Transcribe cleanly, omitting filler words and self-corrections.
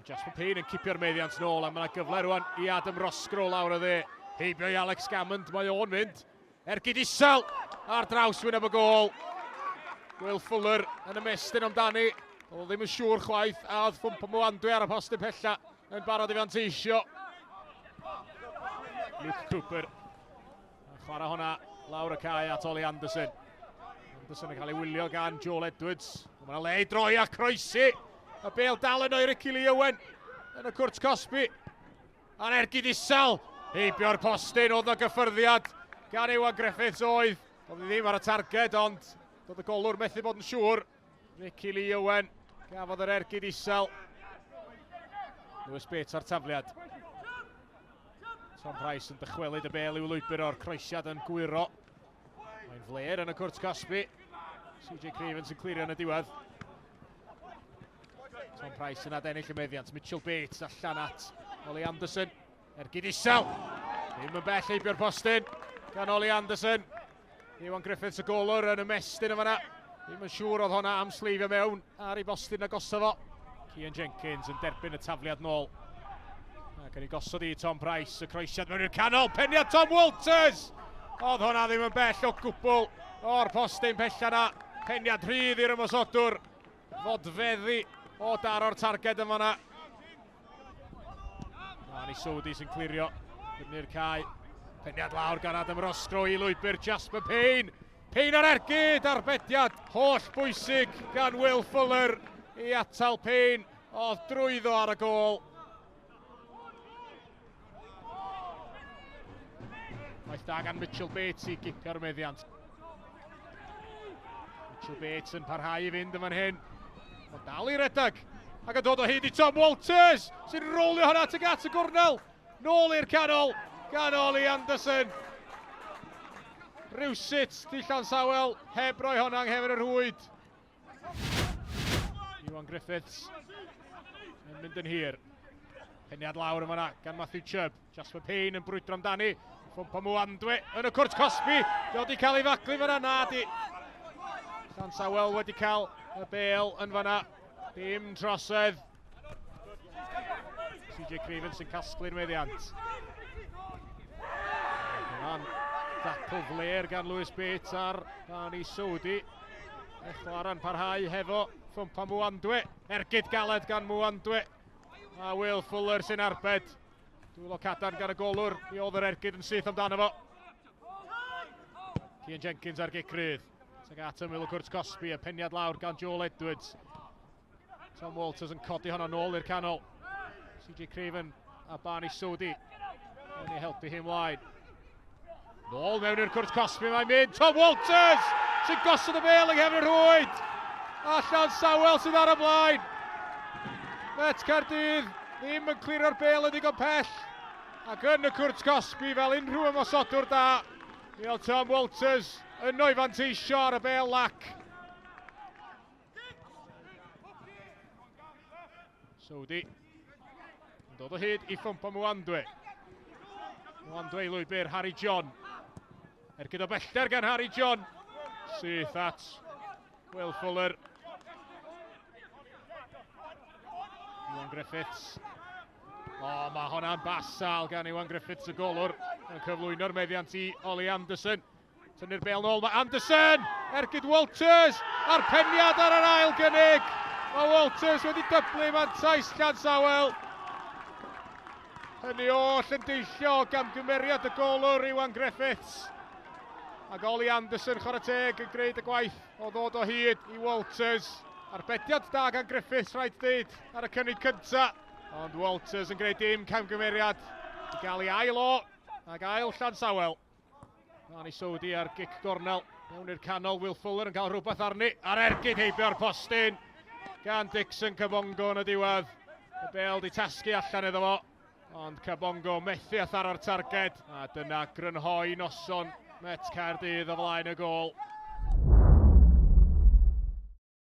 Jasper Payne yn cipio'r meddiant nôl, a mae yna gyfle rwan i Adam Roscrow lawr y dde. Heibio i Alex Gammond, mae o'n mynd. Ergyd isel ar draws wyneb y gôl. Will Fuller yn ymestyn amdani. Oedd o ddim yn siŵr chwaith, a oedd Ffwmpa Mwandwe ar y postyn pella yn barod i fanteisio. Luke Cooper yn chwarae hwnna lawr y cae at Ollie Anderson. Anderson yn cael ei wylio gan Joel Edwards. Mae yna le i droi a croesi. Y bel dal yno i Ricky Lee Owen yn y cwrt cosbi. A'r ergyd isel, heibio'r postyn, oedd na gyffyrddiad gan Iwan Griffiths oedd. Oedd hi ddim ar y targed, ond doedd y golwr methu bod yn siŵr. Ricky Lee Owen gafodd yr ergyd isel. Lewis Bates ar tafliad. Tom Price yn dychwelyd y bel i'w lwybr o'r croesiad yn gwyro. Mae'n fler yn y cwrt cosbi. CJ Cravens yn clirio yn y diwedd. Tom Price yn adennill y meddiant. Mitchell Bates allan at Ollie Anderson. Ergyd isel. Ddim yn bell heibio'r postyn gan Ollie Anderson. Iwan Griffiths y golwr yn ymestyn yn fanna. Ddim yn siŵr oedd honna am sleifio mewn ar ei bostyn agosa fo. Cian Jenkins yn derbyn y tafliad nôl. Ac yn ei gosod i Tom Price, y croesiad mewn i'r canol, peniad Tom Walters! Oedd hwnna ddim yn bell o gwbl o'r postyn pella na. Peniad rhydd i'r ymosodwr. Fodfeddi o daro'r targed yn fanna. Rani Sodi sy'n clirio fyny'r cae. Peniad lawr gan Adam Roscrow i lwybr Jasper Payne. Payne ar ergyd, arbediad holl bwysig gan Will Fuller i atal Payne oedd drwyddo ar y gôl. Waith da gan Mitchell Bates i gipio'r meddiant. Mitchell Bates yn parhau i fynd yn fan hyn. Mae'n dal i redag. Ac yn dod o hyd i Tom Walters, sy'n rolio hwnna tuag at y gwrnel. Nôl i'r canol, gan Ollie Anderson. Rhywsut, di Llansawel heb roi hwnna yng nghefn y rhwyd. Iwan Griffiths yn mynd yn hir. Peniad lawr yn fanna gan Matthew Chubb. Jasper Payne yn brwydro amdani. Ffwmpa Mwandwe yn y cwrt cosbi. Di wedi cael ei faglu fanna, na di. Llansawel wedi cael y bel yn fanna. Dim trosedd. CJ Craven sy'n casglu'r meddiant. Hwnna'n dacl fler gan Lewis Bates ar Barney Sodi. Y chwarae'n parhau hefo Ffwmpa Mwandwe. Ergyd galed gan Mwandwe. A Will Fuller sy'n arbed. Dwylo cadarn gan y golwr. Mi oedd yr ergyd yn syth amdano fo. Cian Jenkins ar gic rydd. Tuag at ymyl y cwrt cosbi. Y peniad lawr gan Joel Edwards. Tom Walters yn codi honno nôl i'r canol. CJ Craven a Barney Sodi yn ei helpu hi ymlaen. Nôl mewn i'r cwrt cosbi mae'n mynd. Tom Walters sy'n gosod y bel yng nghefn y rhwyd. Allan Sawel sydd ar y blaen. Met Caerdydd ddim yn clirio'r bel yn ddigon pell. Ac yn y cwrt cosbi fel unrhyw ymosodwr da. Mi oedd Tom Walters yno i fanteisio ar y bel lac. Saudi yn dod o hyd i Ffwmpa Mwandwe. Mwandwe i lwybr Harry John. Ergyd o bellter gan Harry John. Syth at Will Fuller. Iwan Griffiths. O, mae hwnna'n basal gan Iwan Griffiths y golwr yn cyflwyno'r meddiant i Ollie Anderson. Tynnu'r bel nôl, mae Anderson! Ergyd Walters! A'r peniad ar yr ail gynnig! Mae Walters wedi dyblu mantais Llansawel. Hynny oll yn deillio o gamgymeriad y golwr Iwan Griffiths. Ac Ollie Anderson, chwarae teg, yn gwneud y gwaith o ddod o hyd i Walters. Arbediad da gan Griffiths, rhaid dweud, ar y cynnig cyntaf. Ond Walters yn gwneud dim camgymeriad i gael ei ail o ac ail Llansawel. Rani Sodi ar gic gornel mewn i'r canol. Will Fuller yn cael rhywbeth arni. Ar ergyd heibio'r postyn gan Dixon Kabongo yn y diwedd. Y bel di tasgu allan iddo fo. Ond Kabongo methu a tharo'r targed. A dyna grynhoi noson Met Caerdydd o flaen y gôl.